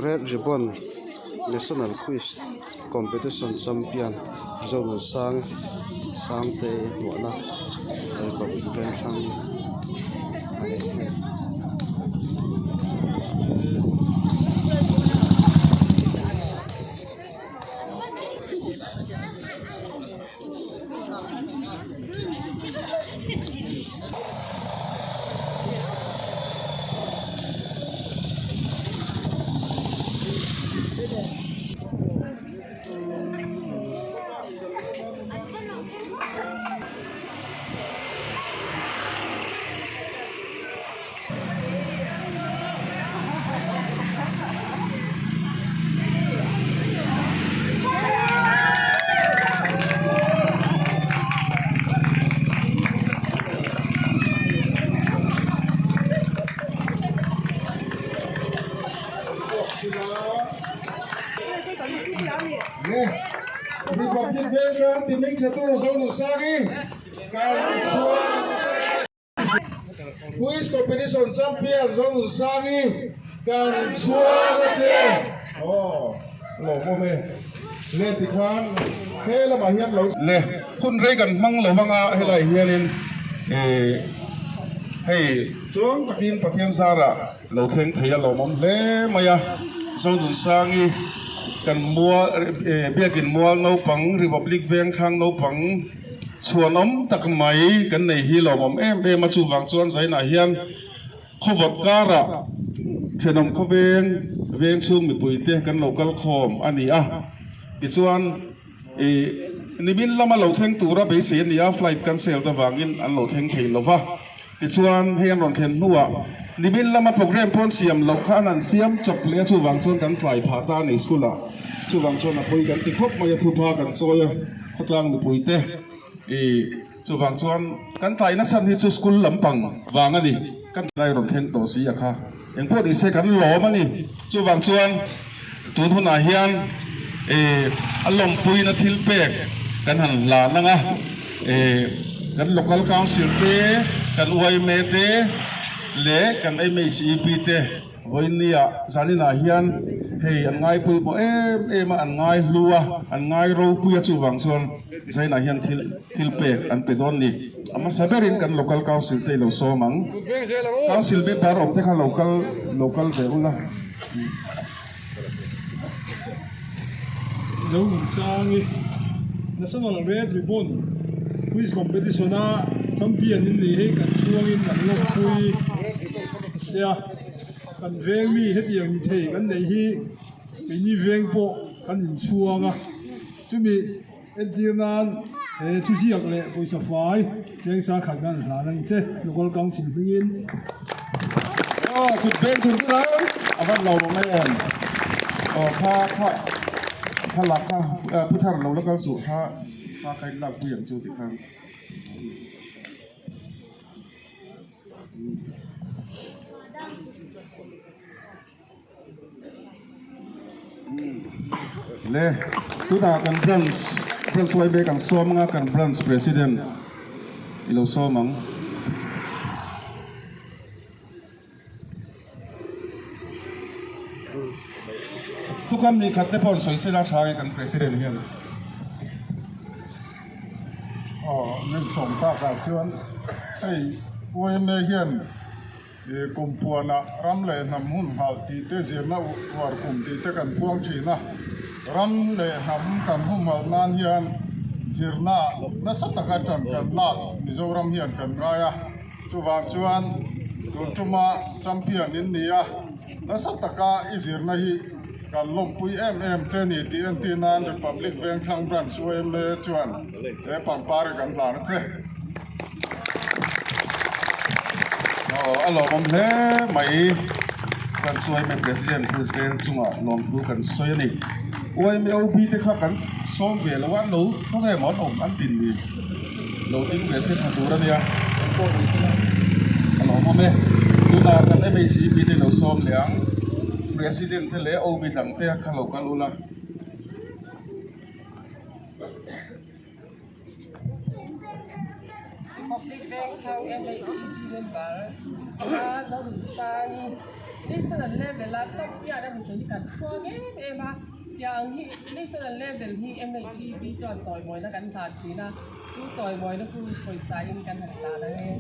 Red Ribbon National Quiz Competition Champion Zonunsang Sangte hmuahna Republic Vengthlang a ni hei. Republic Bank ram ti hming tha tu Zonusagi kan chhuak. Quiz competition champion Zonunsangi kan chhuang a che. Aw lawmawm e. Le tikhan he lamah hian lo. Le hun rei kan hmang lo anga helai hianin eh hei chuang takin Pathian zarah lo thleng thei a lawmawm hle mai a. Zonunsangi kan mual eh biakin mual naupang Republic Vengthlang naupang. Chhuanawm tak mai kan nei hi lawmawm em em a, chuvang chuan Zainah hian khawvawt karah thenawm khawveng veng chhung mipuite kan lo kal khawm a ni a. Tichuan ih nimin lama lo thleng tura beisei a ni a, flight cancel te vangin an lo thleng thei lo va. Tichuan hei an rawn thlen hnuah nimin lama program pawn siam loh kha an han siam chawp leh a, chuvang chuan kan tlai phah ta a ni school ah. Chuvang chuan a pawi kan ti khawp mai a, thupa kan chawi a khawtlang mipuite ih chuvang chuan kan tlai nachhan hi chu school lampang vang a ni. Kan tlai rawn thleng tawh si a kha engpawh ni se kan lawm a ni. Chuvang chuan tun hunah hian ih a lawmpuina thil pek kan han hlan ang a, ih kan local council te, kan yma te leh kan MHEP te vawinia zaninah hian hei an ngai pawimawh em em a, an ngai hlu a, an ngai ropui a chuvang chuan zainah hian thil thil pek an pe dawn ni. A hmasa berin kan local council te i lo sawm ang. Council member awm te kha lo kal lo kal ve ula. Zohmunsangi National Red Ribbon Quiz Competition a champion in nih hi kan chhuangin kan lawmpui che a, kan veng mi hetiang ni thei kan neih hi keini veng pawh kan inchhuang a, chumi entir nan he thuziak leh pawisa fai chengsa khat kan hlan ang che Local Council hmingin. Aw kut beng tur tur a a van lo awm em aw kha kha kha lak kha pu thar lo la kal suh kha kha kha in lak pui ang chu tikhan. Le tunah kan branch branch YB kan sawm anga kan branch president i lo sawm ang. Thukam ni khat te pawh an sawi sela tha nge kan president hian. Aw min sawm takah chuan hei YMA hian. I kum puanah ram leh hnam hun hal tih te zirna uar kum tih te kan puang thin a. Ram leh hnam kan humhalh nan hian zirna nasa taka tan kan lak Mizoram hian kan ngai a. Chuvang chuan tun tuma champion in ni a, nasa taka i zirna hi kan lawmpui em em che ni tih entir nan Republic Vengthlang Branch yma chuan he pangpar hi kan hlan a che. Aw a lawmawm hle mai kan sawi mai President President chungah lawmthu kan sawi a ni. YMOB te kha kan sawm ve lo a, an lo khawnge maw an awm an din ni? Lo ding ve se tha tur a nia, eng pawh ni sela a lawmawm e. Tunah kan MHEP te lo sawm leh ang, President te leh OB dang te kha lo kal ula. Republic Vengthlang MHEP member a lo intangi National level a champion a ni chu hi kan chhuang em em a, tiang hi National level hi MHEP chuan chawimawina kan hlan thin a, chu chawimawina chu pawisa in kan han hlan ang e.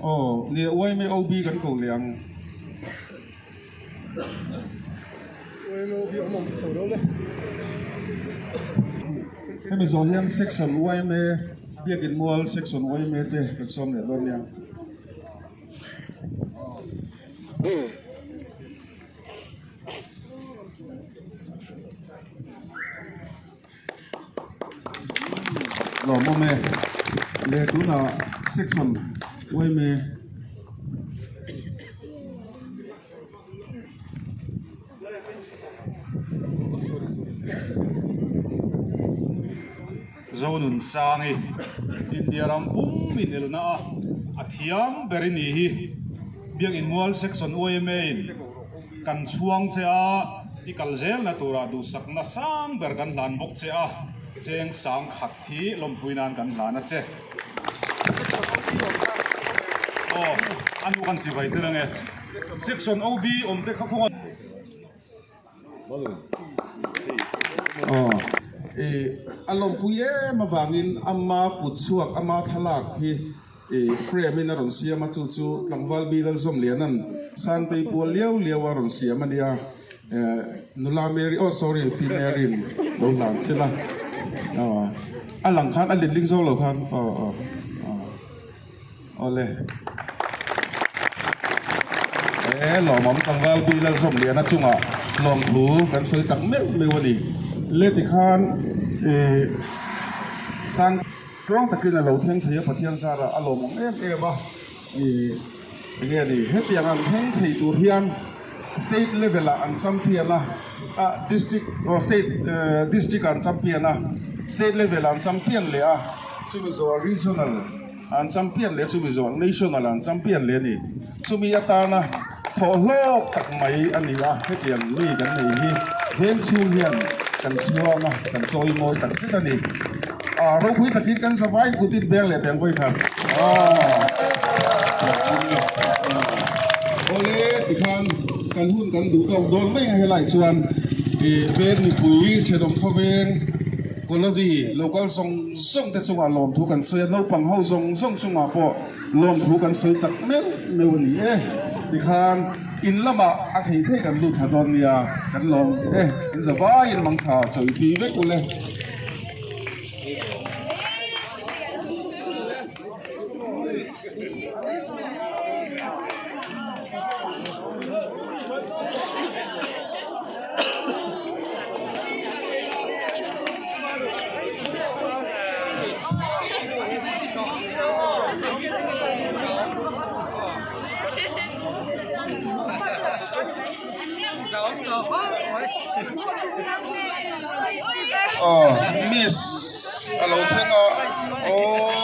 Aw nia YMA OB kan ko leh ang. YMA OB awm ang chho lo le. Hemi zawh hian section YMA Biakin Mual section YMA te kan sawm leh dawn nia. Lawmawm e. Le tunah section uaime. Zonunsangi India ram pum inelna a a thiam ber i ni hi. Biakin Mual Section YMA in kan chhuang che a, i kal zelna turah duhsakna sang ber kan hlan bawk che a, cheng sang khat hi lawmpui nan kan hlan a che. Aw, a nu kan chivai tel ange. Section OB awm te kha khawnga. Aw, i a lawmpui em avangin ama kut chhuak, ama thlalak hi i frame in a rawn siam a, chu chu tlangval Bilal Zawmliana'n Sangtei pual liau liau a rawn siam a nia, nula Mary, oh sorry, Pi Mary'n lo hlan chil a, aw a lang khan a letling zawk lo khan, aw aw aw. Awle. E lawmawm tlangval Pi Lalzawmliana chungah lawmthu kan sawi tak meuh meuh a ni. Le tikhan i sang tluang takin a lo thleng thei a, Pathian zarah a lawmawm em em a. I enge a ni, hetiang ang thleng thei tur hian state level ah an champion a, a district aw state district ah an champion a, state level ah an champion leh a, chumi zawhah regional. An champion leh chumi zawh national an champion leh a ni. Chumi atana thawh hlawk tak mai a ni a, hetiang mi kan nei hi veng chhung hian kan chhuang a, kan chawi mawi tak zet a ni. Aa ropui takin kan zavai kut in beng leh teng vawi khat. Aa Awle tikhan kan hun kan duh tawk dawn mai a helai chuan ih veng mipui thenawm khawveng Colony local zawng zawng te chungah lawmthu kan sawi a, naupang ho zawng zawng chungah pawh lawmthu kan sawi tak meuh meuh a ni e. Tikhan in lamah a thei thei kan lut thla dawn nia, kan lawm e, in za vaiin mangtha chawi tui vek ule. Aw miss a lo thleng a aww.